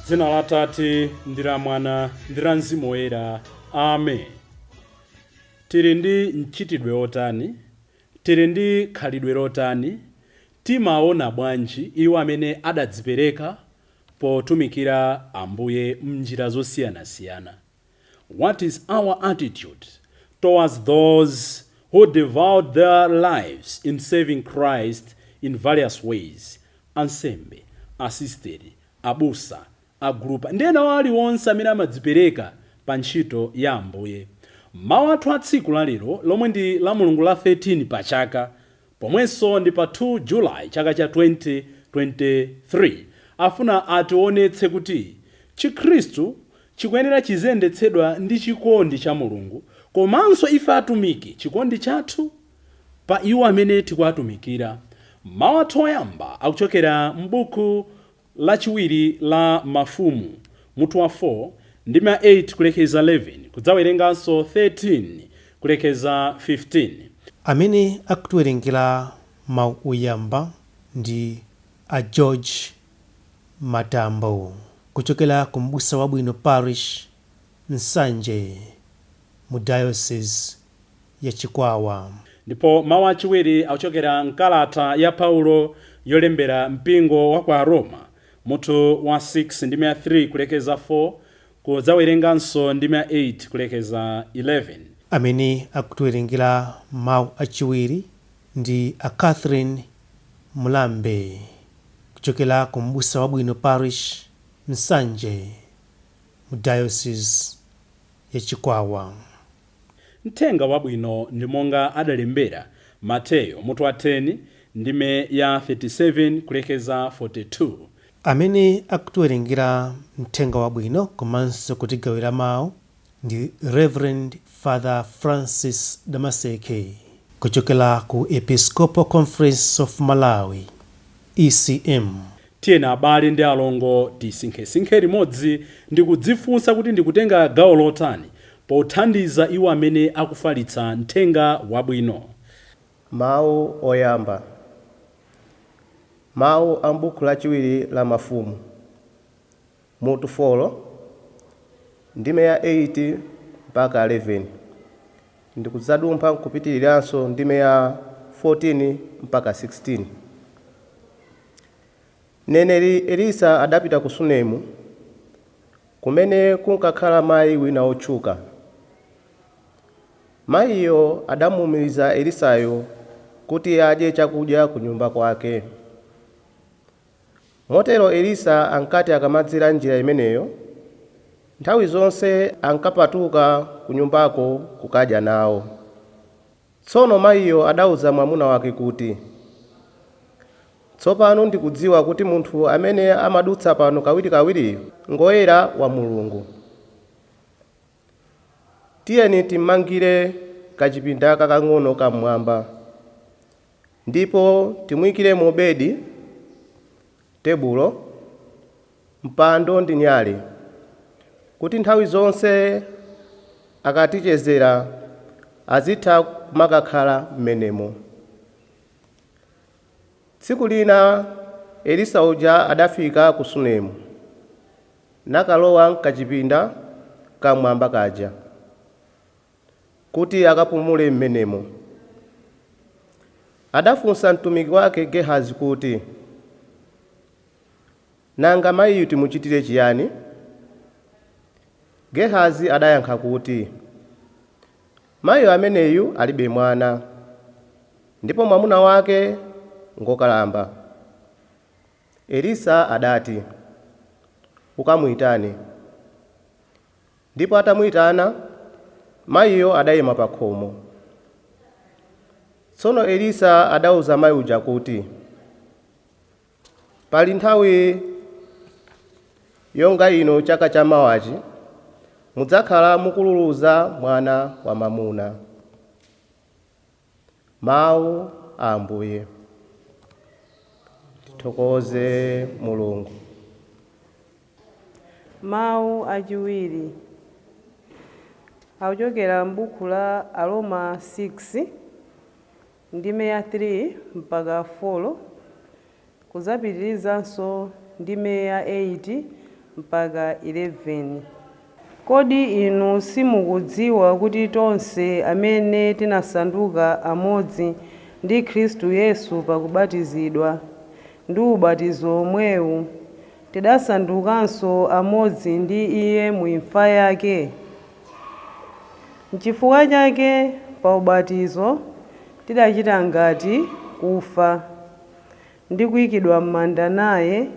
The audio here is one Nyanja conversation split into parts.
Dzina la Atate ndi la Mwana ndi la Mzimu Woyera. Amen. Tili ndi mchitidwe otani? Tili ndi khalidwe lotani? Timaona bwanji iwo amene adadzipereka potumikira Ambuye m'njira zosiyanasiyana? What is our attitude towards those who devote their lives in serving Christ in various ways? Ansembe, asisteri, abusa, agulupa ndi ena aliwonse amene amadzipereka pa ntchito ya Ambuye. Mawu athu a tsiku la lero lomwe ndi la Mulungu la 13 pa chaka pomwenso ndi pa 2 July chaka cha 2023 afuna ationetse kuti Chikhristu chikuyenera chiziyendetsedwa ndi chikondi cha Mulungu komanso ife atumiki chikondi chathu pa iwo amene tikuwatumikira. Mawu athu oyamba akuchokera m'buku lachiwiri la Mafumu, mutu wa 4, ndime ya 8 kulekeza 11, kudzawerenganso 13 kulekeza 15. Amene akutiwerengera mawu oyamba ndi a George Matambo kuchokera ku M'busa Wabwino Parish, Nsanje mu Diocese ya Chikwawa. Ndipo mawu achiwiri akuchokera m'kalata ya Paulo yolembera mpingo wa ku Aroma, mutu wa 6 ndime ya 3 kulekeza 4, kudzawerenganso ndime ya 8 kulekeza 11. Amene akutiwerengera mawu achiwiri ndi a Catherine Mulambe kuchokera ku M'busa Wabwino Parish, Nsanje mu Diocese ya Chikwawa. Mthenga Wabwino ndi monga adalembera Mateyo, mutu wa 10, ndime ya 37 kulekeza 42. Amene akutiwerengera Mthenga Wabwino komanso kutigawira mawu ndi Rev. Father Francis Damaseke kuchokera ku Episcopal Conference of Malawi, ECM. Tiyeni abale ndi alongo tisinkhesinkhe limodzi ndi kudzifunsa kuti ndikutenga gawo lotani pothandiza iwo amene akufalitsa Mthenga Wabwino. Mawu oyamba. Mawu a m'buku lachiwiri la Mafumu, mutu 4, ndime ya 8 mpaka 11, ndi kudzadumpha nkupitiriranso ndime ya 14 mpaka 16. Mneneri Elisa adapita ku Sunemu, kumene kunkakhala mai wina wotchuka. Maiyo adamuumiriza Elisayo kuti adye chakudya kunyumba kwake. Motero Elisa ankati akamadzera njira imeneyo, nthawi zonse ankapatuka kunyumbako kukadya nawo. Tsono maiyo adauza mwamuna wake kuti, Tsopano ndikudziwa kuti munthu amene amadutsa pano kawirikawiriyu ngoyera wa Mulungu. Tiyeni timmangire kachipinda kakang'ono kam'mwamba, ndipo timuikiremo bedi, tebulo, mpando ndi nyale, kuti nthawi zonse akatichezera azitha kumakakhala m'menemo. Tsiku lina Elisa uja adafika ku Sunemu, nakalowa m'kachipinda kam'mwamba kaja, kuti akapumule m'menemo. Adafunsa mtumiki wake Gehazi kuti, Nanga maiyu timuchitire chiyani? Gehazi adayankha kuti, Mai ameneyu alibe mwana, ndipo mwamuna wake ngwokalamba. Elisa adati, Ukamuitane. Ndipo atamuitana, maiyo adaima pakhomo. Tsono Elisa adauza mai uja kuti, Pali nthawi yonga ino chaka chamawachi, mudzakhala mukululuza mwana wamwamuna. Mawu a Ambuye. Tithokoze Mulungu. Mawu achiwiri. Akuchokera m'buku la Aroma 6 ndime ya 3 mpaka 4, kuzapitirizanso ndime ya 8 mpaka 11. Kodi inu simukudziwa kuti tonse amene tinasanduka amodzi ndi Khristu Yesu pakubatizidwa ndi ubatizo omwewu, tidasandukanso amodzi ndi Iye mu imfa yake? N'chifukwa chake pa ubatizo tidachita ngati kufa ndi kuyikidwa m'manda naye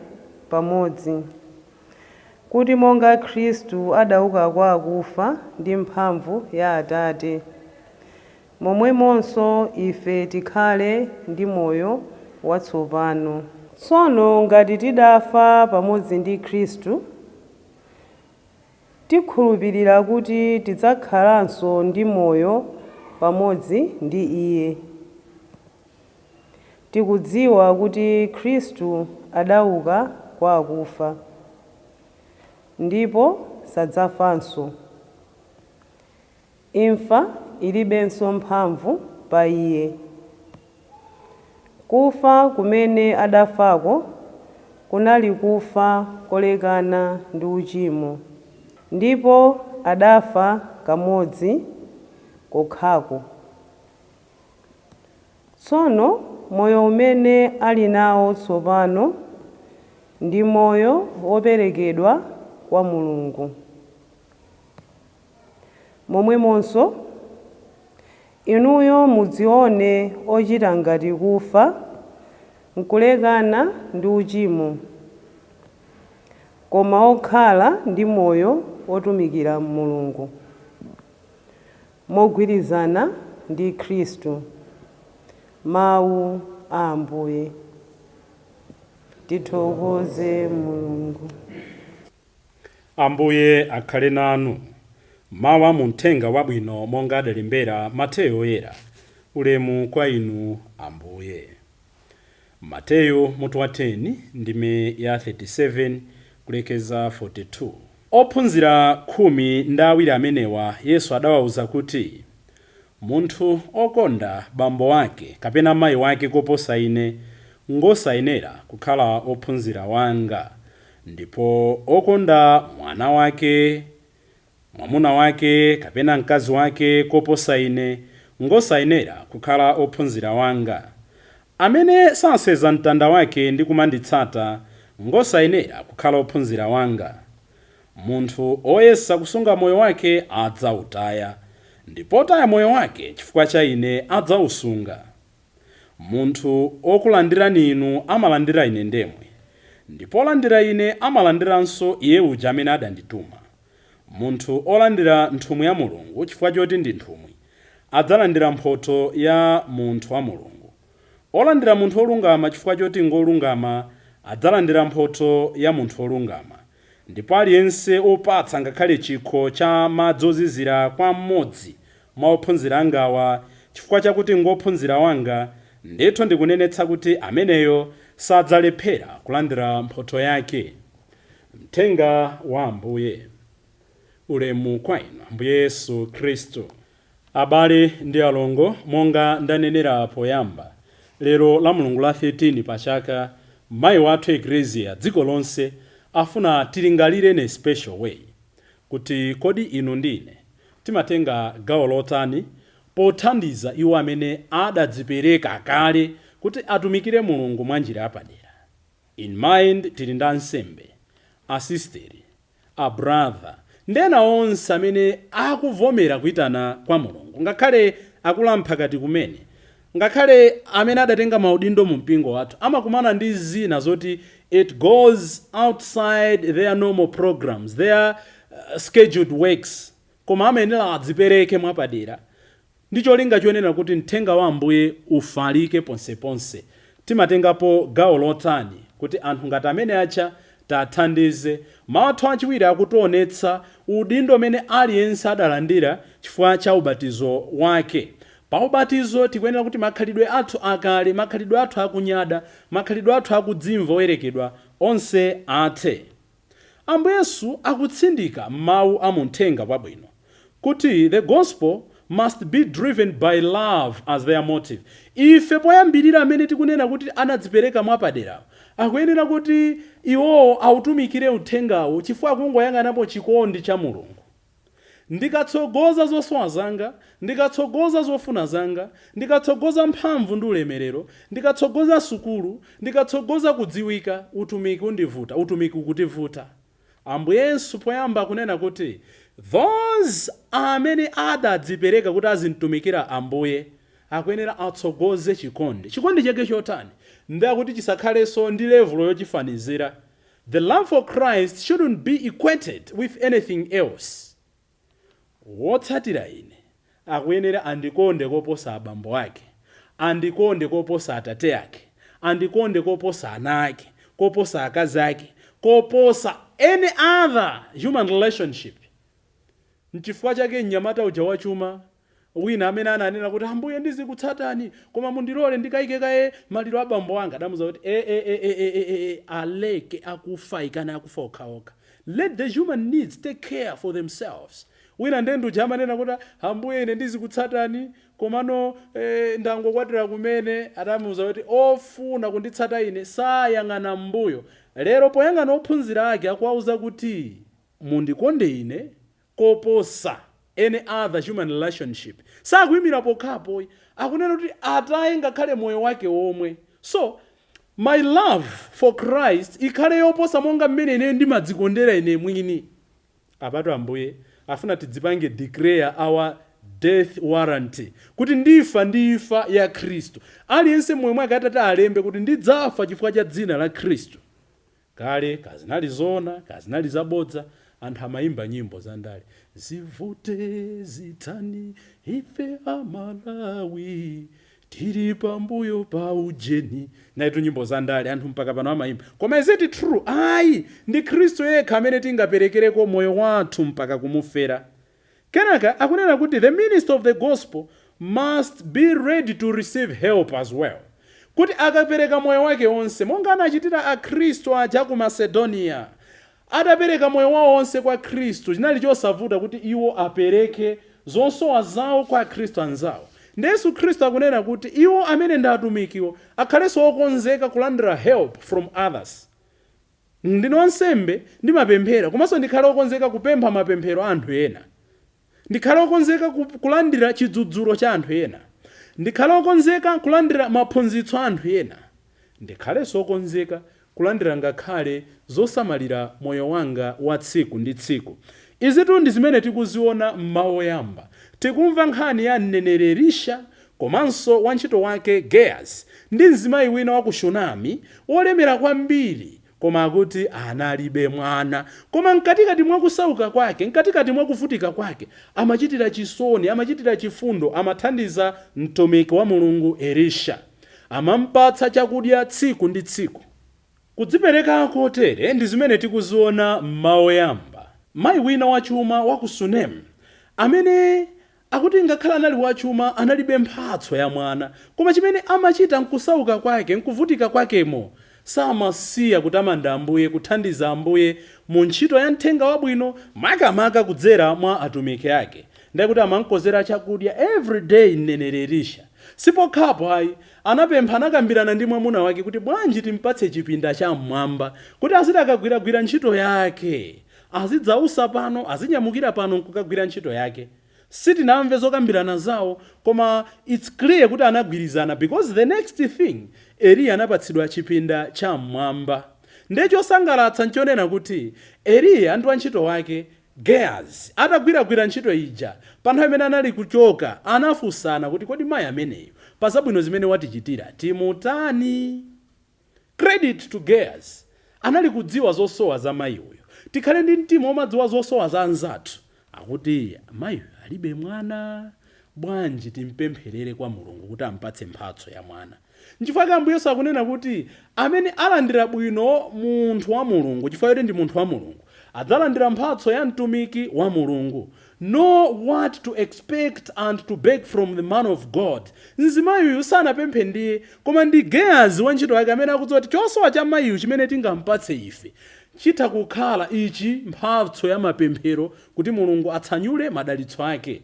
pamodzi, kuti monga Khristu adauka kwa akufa ndi mphamvu ya Atate, momwemonso ife tikhale ndi moyo watsopano. Tsono ngati tidafa pamodzi ndi Khristu, tikhulupirira kuti tidzakhalanso ndi moyo pamodzi ndi Iye. Tikudziwa kuti Khristu adauka kwa akufa, ndipo sadzafanso. Imfa ilibenso mphamvu pa Iye. Kufa kumene adafako kunali kufa kolekana ndi uchimo, ndipo adafa kamodzi kokhako. Tsono moyo umene ali nawo tsopano ndi moyo woperekedwa kwa Mulungu. Momwemonso inuyo mudzione ochita ngati kufa nkulekana ndi uchimo, koma okhala ndi moyo wotumikira Mulungu mogwirizana ndi Khristu. Mawu a Ambuye. Tithokoze Mulungu. Ambuye akhale nanu. Mawu a muthenga wabwino monga adalembera Mateyo Oyera. Ulemu kwa inu, Ambuye. Mateyo mutu wa 10 ndime ya 37 kulekeza 42. Ophunzira 12 amenewa Yesu adawawuza kuti, munthu okonda bambo wake kapena mayi wake koposa ine ngosayenera kukhala ophunzira wanga, ndipo okonda mwana wake, mwamuna wake kapena mkazi wake koposa ine ngosayenera kukhala ophunzira wanga. Amene sasenza mtanda wake ndi kumanditsata ngosayenera kukhala ophunzira wanga. Munthu oyesa kusunga moyo wake adzautaya, ndipo otaya moyo wake chifukwa cha ine adzausunga. Munthu okulandirani inu amalandira ine ndemwe, ndipo olandira ine amalandiranso iye uja amene adandituma. Munthu olandira nthumwi ya Mulungu chifukwa choti ndi nthumwi adzalandira mphotho ya munthu wa Mulungu. Olandira munthu wolungama chifukwa choti ngolungama adzalandira mphotho ya munthu wolungama. Ndipo aliyense opatsa ngakhale chikho cha madzi ozizira kwa mmodzi mwa ophunzira angawa chifukwa chakuti ngophunzira wanga, ndithu ndikunenetsa kuti ameneyo sadzalephera kulandira mphotho yake. Mthenga wa Ambuye. Ulemu kwa inu, Ambuye Yesu Khristu. Abale ndi alongo, monga ndanenera poyamba, lero la Mulungu la 13 pa chaka, mayi wathu Eklesia dziko lonse afuna tilingalire in a special way kuti kodi inu ndine timatenga gawo lotani pothandiza iwo amene adadzipereka kale kuti atumikire Mulungu mwa njira yapadera. In mind tili ndi ansembe, asisteri, a brother ndi ena onse amene akuvomera kuyitana kwa Mulungu, ngakhale akulamphakati kumene, ngakhale amene adatenga maudindo mu mpingo wathu amakumana ndi zina zoti it goes outside their normal programs, their scheduled works, koma amayenera adzipereke mwapadera ndi cholinga chonena kuti mthenga wa Ambuye ufalike ponseponse. Timatengapo gawo lotani kuti anthu ngati amene acha tathandize? Mawu athu achiwiri akutionetsa udindo umene aliyense adalandira chifukwa cha ubatizo wake. Pa ubatizo tikuyenera kuti makhalidwe athu akale, makhalidwe athu akunyada, makhalidwe athu akudzimva oyerekedwa onse athe. Ambuye Yesu akutsindika mawu a muthenga wabwino. Kuti the gospel must be driven by love as their motive. Ife poyambirira amene tikunena kuti anadzipereka mwapadera, akuyenera kuti iwowo autumikire uthengawo chifukwa akungoyang'anapo chikondi cha Mulungu. Ndikatsogoza zosowa zanga, ndikatsogoza zofuna zanga, ndikatsogoza mphamvu ndi ulemerero, ndikatsogoza sukulu, ndikatsogoza kudziwika, utumiki undivuta, utumiki ukutivuta. Ambuye Yesu poyamba akunena kuti those amene adadzipereka kuti azimtumikira Ambuye akuyenera atsogoze chikondi. Chikondi chake chotani? Ndakuti chisakhalenso ndi level yochifanizira. The love for Christ shouldn't be equated with anything else. Wotsatira ine akuyenera andikonde koposa abambo ake, andikonde koposa atate ake, andikonde koposa ana ake, koposa akazi ake, koposa any other human relationship. Nchifukwa chake mnyamata uja wachuma wina amene ananena kuti, "Ambuye, ndizikutsatani, koma mundilole ndikayike kaye maliro a bambo anga," adamuza kuti, "E, e, e, e, e, e, e, aleke akufa ikane akufa okhaokha. Let the human needs take care for themselves." Wina ndendu uja amanena kuti, "Ambuye, ine ndizikutsatani, komano ndangokwatira kumene." Adamuza kuti, "Ofuna kunditsata ine sayang'ana mbuyo." Lero poyang'ana ophunzira ake akuwauza kuti mundikonde ine koposa any other human relationship. Sakuyimira pokhapo, akunena kuti ataye ngakhale moyo wake womwe. So my love for Christ ikhale yoposa monga mmene ine ndimadzikondera ine mwini. Apatu Ambuye afuna tidzipange declare our death warrant kuti ndifa ndi imfa ya Khristu. Aliyense moyo mwake atati alembe kuti ndidzafa chifukwa cha dzina la Khristu. Kale kazinali zoona, kazinali zabodza, anthu amayimba nyimbo zandale, "Zivute zitani, ife Amalawi tili pambuyo pa ujeni." Naitu nyimbo zandale anthu mpaka pano amayimba, koma is it true? Ayi, ndi Khristu yekha amene tingaperekereko moyo wathu mpaka kumufera. Kenaka akunena kuti the minister of the gospel must be ready to receive help as well, kuti akapereka moyo wake wonse monga anachitira Akhristu aja ku Macedonia, atapereka moyo wawo wonse kwa Khristu, chinali chosavuta kuti iwo apereke zosowa zawo kwa Akhristu anzawo. Ndi Yesu Khristu akunena kuti iwo amene ndi atumikiwo akhalenso okonzeka kulandira help from others. Ndine wansembe, ndimapemphera, komanso ndikhale okonzeka kupempha mapemphero a anthu ena, ndikhale okonzeka kulandira chidzudzulo cha anthu ena, ndikhale okonzeka kulandira maphunzitso a anthu ena, ndikhalenso okonzeka kulandira ngakhale zosamalira moyo wanga wa tsiku ndi tsiku. Izitu ndi zimene tikuziona mmawu oyamba. Tikumva nkhani ya mneneri Elisha komanso wantchito wake Gehazi ndi mzimayi wina wa ku Shunami wolemera kwambiri, koma akuti analibe mwana. Koma mkatikati mwa kusauka kwake, mkatikati mwa kuvutika kwake, amachitira chisoni, amachitira chifundo, amathandiza mtumiki wa Mulungu Elisha, amampatsa chakudya tsiku ndi tsiku. Kudzipereka kotere ndi zimene tikuziona mmawu oyamba. Mayi wina wachuma wa ku Sunemu amene akuti ngakhale anali wachuma analibe mphatso ya mwana, koma chimene amachita nkusauka kwake, nkuvutika kwakemo, samasiya kutamanda Ambuye, kuthandiza Ambuye mu ntchito ya mthenga wabwino, makamaka kudzera mwa atumiki ake. Ndikuti amankozera chakudya everyday mneneri Elisha. Sipokhapo ayi, anapempha, anakambirana ndi mwamuna wake kuti bwanji timpatse chipinda cham'mwamba kuti aziti akagwiragwira ntchito yake azidzausa pano, azinyamukira pano nkukagwira ntchito yake. Sitinamve zokambirana zawo, koma it's clear kuti anagwirizana, because the next thing Eliya anapatsidwa chipinda cham'mwamba. Ndiye chosangalatsa nchonena kuti Eliya ndi wantchito wake Gehazi atagwiragwira ntchito ija, pa nthawi imene anali kuchoka anafunsana kuti, "Kodi mayi ameneyo pa zabwino zimene watichitira timutani?" Credit to Gehazi, anali kudziwa zosowa za mayi uyu. Tikhale ndi mtima womadziwa zosowa za anzathu. Akuti mayiyo alibe mwana, bwanji timpempherere kwa Mulungu kuti ampatse mphatso ya mwana? Nchifukwa ambuye Yesu akunena kuti amene alandira bwino munthu wa Mulungu chifukwa choti ndi munthu wa Mulungu. Adzalandira mphatso ya mtumiki wa Mulungu. Know what to expect and to beg from the man of God. Mzimayiyu sanapemphe ndiye, koma ndi Gehazi wantchito wake amene akudziwa kuti chosowa cha mayiyu chimene tingampatse ife chitha kukhala ichi, mphatso ya mapemphero, kuti Mulungu atsanyule madalitso ake.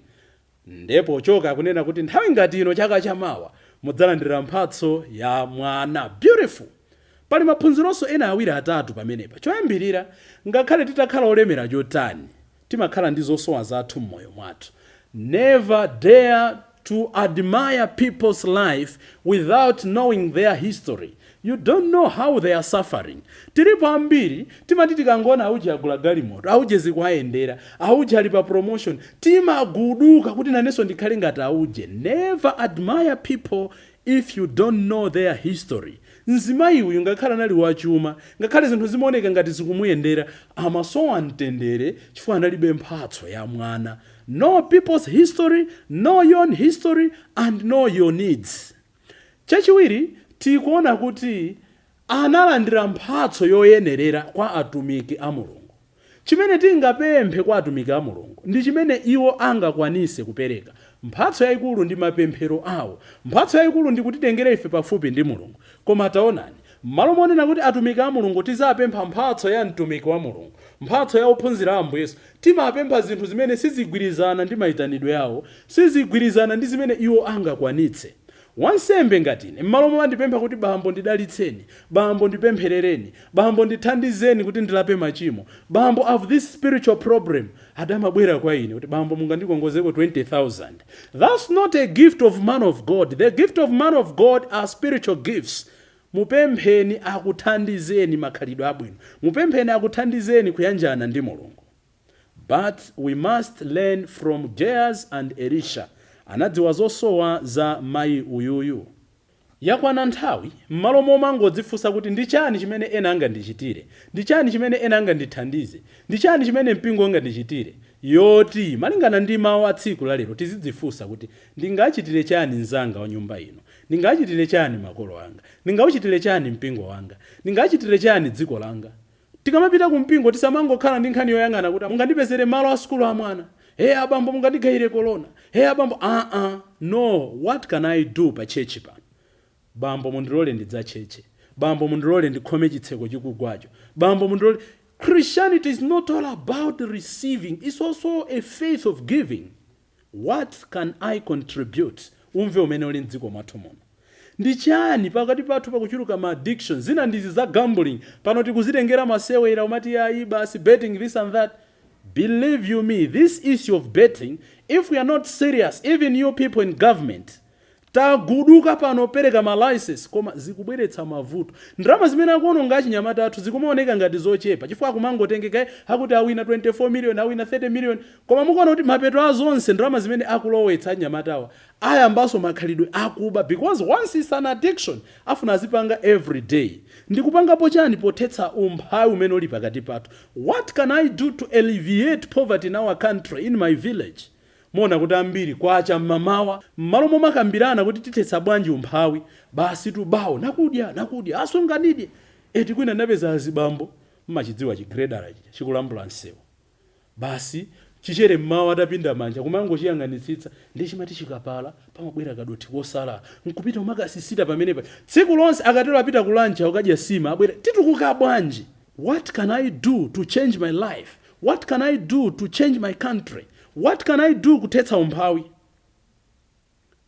Ndipo choka akunena kuti nthawi ngati ino chaka chamawa mudzalandira mphatso ya mwana. Beautiful. Pali maphunzironso ena awiri atatu pamenepa. Choyambirira, ngakhale titakhala olemera chotani, timakhala ndi zosowa zathu m'moyo mwathu. Never dare to admire people's life without knowing their history. You don't know how they are suffering. Tilipo ambiri timati tikangoona auje agula galimoto, auje zikuayendera, auje ali pa promotion, timaguduka kuti nanenso ndikhale ngati auje. Never admire people if you don't know their history. Mzimayi uyu, ngakhale anali wachuma, ngakhale zinthu zimaoneka ngati zikumuyendera, amasowa mtendere chifukwa analibe mphatso ya mwana. Know people's history, know your own history and know your needs. Chachiwiri, tikuona kuti analandira mphatso yoyenerera kwa atumiki a Mulungu. Chimene tingapemphe kwa atumiki a Mulungu ndi chimene iwo angakwanise kupereka. Mphatso yayikulu ndi mapemphero awo. Mphatso yayikulu ndi kutitengera ife pafupi ndi Mulungu. Koma taonani, m'malo monena kuti atumiki a Mulungu tizapempha mphatso ya mtumiki wa Mulungu, mphatso ya ophunzira a Ambuye Yesu, timapempha zinthu zimene sizigwirizana ndi mayitanidwe awo, sizigwirizana ndi zimene iwo angakwanitse. Wansembe ngati ine, m'malo momwe andipempha kuti, "Bambo, ndidalitseni, bambo, ndipempherereni, bambo, ndithandizeni kuti ndilape machimo, bambo, I have this spiritual problem," adamabwera kwa ine kuti, "Bambo, mungandikongozeko 20,000?" That's not a gift of man of God. The gift of man of God are spiritual gifts. Mupempheni akuthandizeni makhalidwe abwino, mupempheni akuthandizeni kuyanjana ndi Mulungu. But we must learn from Gehazi and Elisha. Anadziwa zosowa za mayi uyuyu. Yakwana nthawi, m'malo momangodzifunsa kuti ndi chani chimene ena angandichitire, ndi chani chimene ena angandithandize, ndi chani chimene mpingo ungandichitire, yoti malingana ndi mawu a tsiku lalero tizidzifunsa kuti ndingachitire chani mnzanga wa nyumba ino, ndingachitire chani makolo anga, ndingauchitire chani mpingo wanga, ndingachitire chani dziko langa? Tikamapita ku mpingo tisamangokhala ndi nkhani yoyang'ana kuti mungandipezere malo a sukulu a mwana, he abambo, mungandigayire kolona, he abambo. Aa, uh -uh. No, what can I do pa church pano? Bambo, mundilole ndidzacheche. Bambo, mundilole ndikhome chitseko chikugwacho. Bambo, mundilole. Christianity is not all about receiving, it's also a faith of giving. What can I contribute? Umve umene uli mdziko mwathu muno ndi chani? Pakati pathu pakuchuluka ma addiction. Zina ndizi za gambling. Pano tikuzitengera masewera, umati ayi basi, betting, this and that. Believe you me, this issue of betting, if we are not serious, even you people in government, taguduka pano pereka ma license, koma zikubweretsa mavuto. Ndalama zimene akuononga achinyamata athu zikumaoneka ngati zochepa chifukwa akumangotengeka, akuti awina 24 million, awina 30 million, koma mukuona kuti mapeto a zonse, ndalama zimene akulowetsa achinyamatawa, ayambanso makhalidwe akuba, because once it's an addiction, afuna azipanga every day. Ndikupangapo chani pothetsa umphawi umene uli pakati pathu? What can I do to alleviate poverty in our country, in my village? Muona kuti ambiri kwacha mmamawa, m'malo momakambirana kuti tithetsa bwanji umphawi, basi tubawo nakudya nakudya, asunganidye eti. Kwina napeza azibambo, mmachidziwa chigredala chija chikulambula msewu, basi chichere mmawa atapinda manja kumangochiyang'anitsitsa, ndi chimati chikapala pamabwera kadothi kosala nkupita umakasisita pamenepa tsiku lonse. Akatero apita ku lunch, akadya sima, abwera. Titukuka bwanji? What can I do to change my life? What can I do to change my country? What can I do kuthetsa umphawi?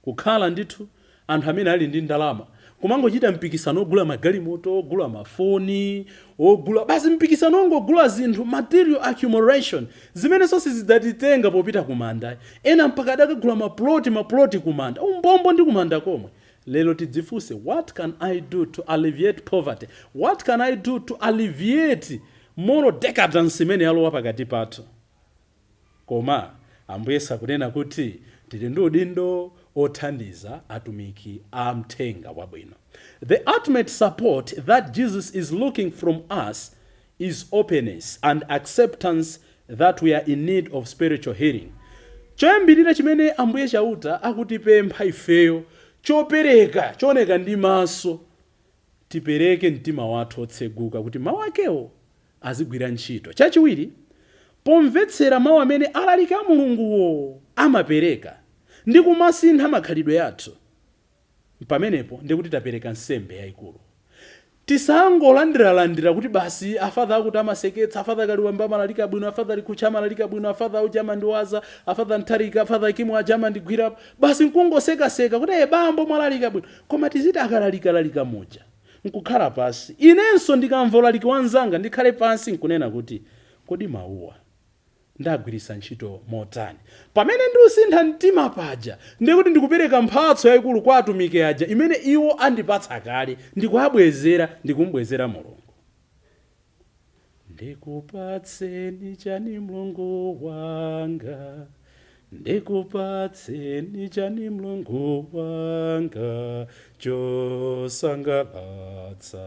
Kukhala ndithu anthu amene ali ndi ndalama kumangochita mpikisano ogula magalimoto, ogula mafoni, ogula basi, mpikisano ongogula zinthu, material accumulation, zimene sonse zidzatitenga popita kumanda. Ena mpaka adakagula maploti, maploti kumanda, umbombo ndi kumanda komwe. Lero tidzifunse: what can I do to alleviate poverty? What can I do to alleviate moral decadence imene yalowa pakati pathu? Koma Ambuye sakunena kuti tili ndi udindo othandiza atumiki a mthenga wabwino. The ultimate support that Jesus is looking from us is openness and acceptance that we are in need of spiritual healing. Choyambirira chimene Ambuye Chauta akutipempha ifeyo, chopereka chooneka ndi maso, tipereke mtima wathu otseguka kuti mawu akewo azigwira ntchito. Chachiwiri, Pomvetsera mawu amene alaliki a Mulunguwo amapereka ndi kumasintha makhalidwe athu, pamenepo ndikuti tapereka nsembe yayikulu. Tisangolandiralandira kuti basi afather akuti amaseketsa, afather Kaliwamba amalalika bwino, afather Likucha amalalika bwino, afather uja amandiwaza, afather Ntharika, afather Kimu aja amandigwira, basi nkungosekaseka kuti e bambo mwalalika bwino. Koma tiziti akalalikalalika muja nkukhala pasi, inenso ndikamva ulaliki wanzanga ndikhale pansi nkunena kuti kodi mawuwa ndagwiritsa ntchito motani? Pamene ndiusintha mtima paja, ndiye kuti ndikupereka mphatso yayikulu kwa atumiki aja imene iwo andipatsa kale, ndikuabwezera, ndikumbwezera Mulungu. Ndikupatseni chani Mulungu wanga, ndikupatseni chani Mulungu wanga, chosangalatsa,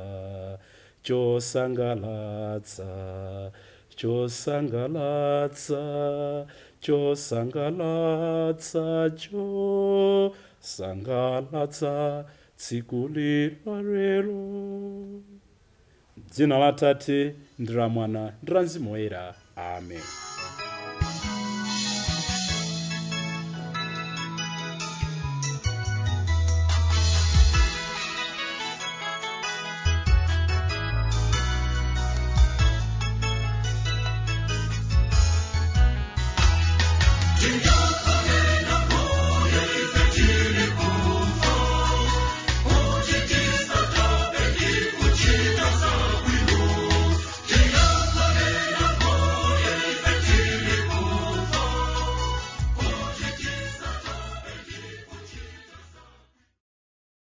chosangalatsa, chosangalatsa, chosangalatsa, chosangalatsa tsiku lila lero. Dzina la Atate ndi la Mwana ndi la Mzimu Woyera. Amen.